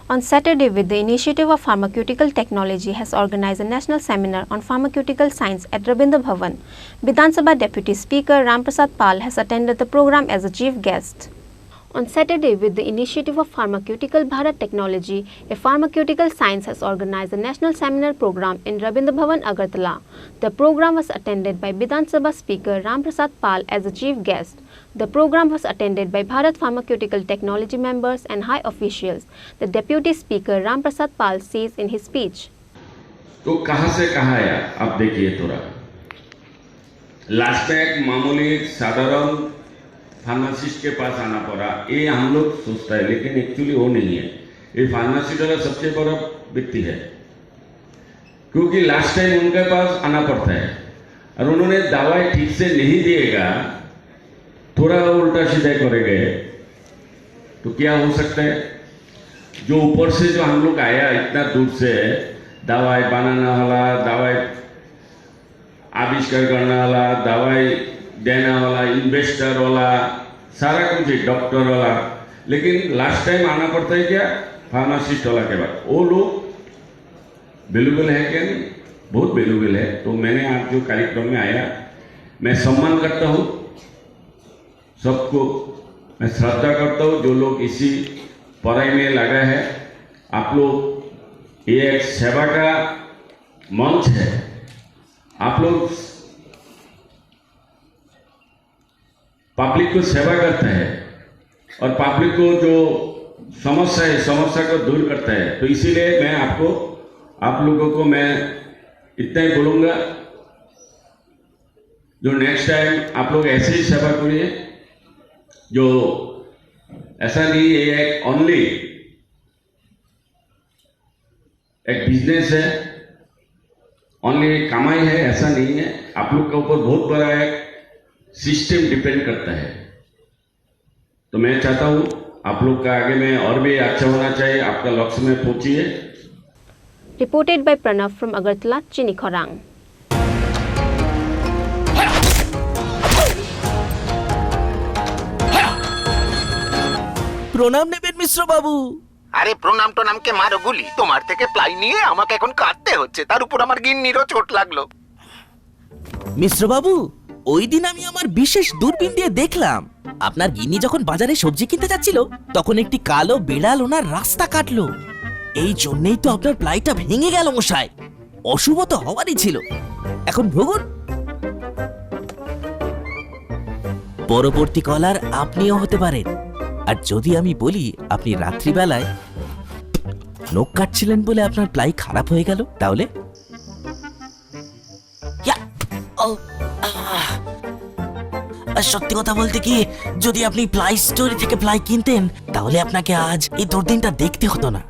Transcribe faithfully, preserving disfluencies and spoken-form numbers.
On Saturday, with the initiative of Pharmaceutical Technology, has organized a national seminar on pharmaceutical science at Rabindra Bhavan. Bidhan Sabha Deputy Speaker Ram Prasad Pal has attended the program as a chief guest. On Saturday, with the initiative of Pharmaceutical Bharat Technology, a pharmaceutical science has organized a national seminar program in Rabindra Bhavan, Agartala. The program was attended by Bidhan Sabha Speaker Ram Prasad Pal as the chief guest. The program was attended by Bharat Pharmaceutical Technology members and high officials. The Deputy Speaker Ram Prasad Pal says in his speech, तो कहाँ से कहाँ आया, आप देखिए थोड़ा। लास्ट में एक मामूली साधारण फार्मासिस्ट के पास आना पड़ा, ये हम लोग सोचता है, लेकिन एक्चुअली वो नहीं है। ये फार्मासिस्ट वाला सबसे बड़ा व्यक्ति है, क्योंकि लास्ट टाइम उनके पास आना पड़ता है और उन्होंने दवाई ठीक से नहीं दिएगा, थोड़ा उल्टा सीधा करेंगे, तो क्या हो सकता है? जो ऊपर से जो हम लोग आया इतना दूर से, दवाई बनाना वाला, दवाई आविष्कार करने वाला, दवाई देने वाला, इन्वेस्टर वाला, सारा कुछ है, डॉक्टर वाला, लेकिन लास्ट टाइम आना पड़ता है क्या? फार्मासिस्ट वाला के बाद। वो लोग वैल्यूबल है क्या? नहीं, बहुत वैल्यूबल है। तो मैंने आज जो कार्यक्रम में आया, मैं सम्मान करता हूँ सबको, मैं श्रद्धा करता हूँ जो लोग इसी पढ़ाई में लगा है। आप लोग, ये एक सेवा का मंच है। आप लोग पब्लिक को सेवा करता है और पब्लिक को जो समस्या है, समस्या को दूर करता है। तो इसीलिए मैं आपको, आप लोगों को मैं इतना ही बोलूँगा, जो नेक्स्ट टाइम आप लोग ऐसे ही सेवा करिए, जो ऐसा नहीं है एक ओनली एक बिजनेस है, ओनली कमाई है, ऐसा नहीं है। आप लोग के ऊपर बहुत बड़ा एक सिस्टम डिपेंड करता है। तो मैं चाहता हूँ आप लोग का आगे में और भी अच्छा होना चाहिए, आपका लक्ष्य में पहुँचिए। Reported by Pranav from Agartala, Chini Khorang. প্রণাম নেবেন মিশ্র বাবু। আরে প্রণাম টোনামকে মারো গুলি, তোমার থেকে প্লাই নিয়ে আমাকে এখন কাঁদতে হচ্ছে, তার উপর আমার গিন্নিরও চোট লাগলো। মিশ্র বাবু, ওই দিন আমি আমার বিশেষ দূরবীন দিয়ে দেখলাম, আপনার গিন্নি যখন বাজারে সবজি কিনতে যাচ্ছিল, তখন একটি কালো বিড়াল ওনার রাস্তা কাটলো। এই জন্যই তো আপনার প্লাইটা ভেঙে গেল মশাই। অশুভ তো হওয়ারই ছিল। এখন ভুগুন। পরবর্তী কলার আপনিও হতে পারেন। আর যদি আমি বলি আপনি রাত্রিবেলায় নখ কাটছিলেন বলে আপনার প্লাই খারাপ হয়ে গেল, তাহলে? ইয়া! ও! আহ! আর সত্যি কথা বলতে কি, যদি আপনি প্লাই স্টোরি থেকে প্লাই কিনতেন, তাহলে আপনাকে আজ এই দুর্দিনটা দেখতে হতো না।